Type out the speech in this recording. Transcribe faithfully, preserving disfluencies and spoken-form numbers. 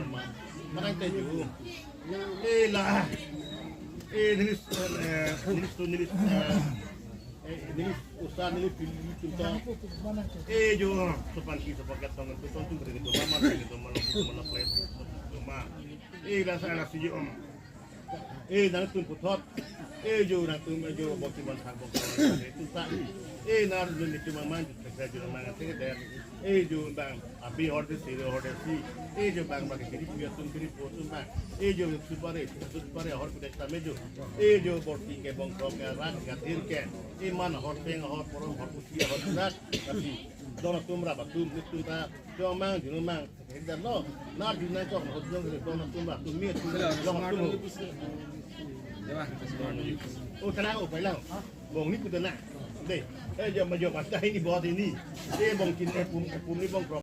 mama. Manang te ju. Eh, la. Eh, nilis, eh, nilis tu nilis, eh, eh, nilis usa nilis pili tu to. Eh, ju, sopan ki, sopan kat tong tu tong tu beri tu mama, beri tu mama, tu mama play tu ma. Eh, la sa la si ju. Eh, nangtum puthot. Eh, ju nangtum, eh, ju bokti man thak bokti man thak. Eh, tu ta. Eh, nar ju nitum aman ju thak ju aman thak de. Eh, ju bang abi hor de si, hor de si. Eh, ju bang bang kiri puya tum kiri pu tum bang. Eh, ju supare, supare hor kude tame ju. Eh, ju bokti ke bongkrok ke rak ke thir ke. Eh, man hor peng hor porom hor pusi hor rak. Tapi don atum rap atum nitum ta. Jong mang, jung mang. Ekdam lo, nar jung nangkok, hot jung ke dong tum ba, tum mi, tum lo, tum ho. Oh, tenang, oh, pai lang. Bong ni pu tenang. Dei, eh, jom, jom, pasti ini buat ini. Eh, bong kin, eh, pum, eh, pum ni bongkrok.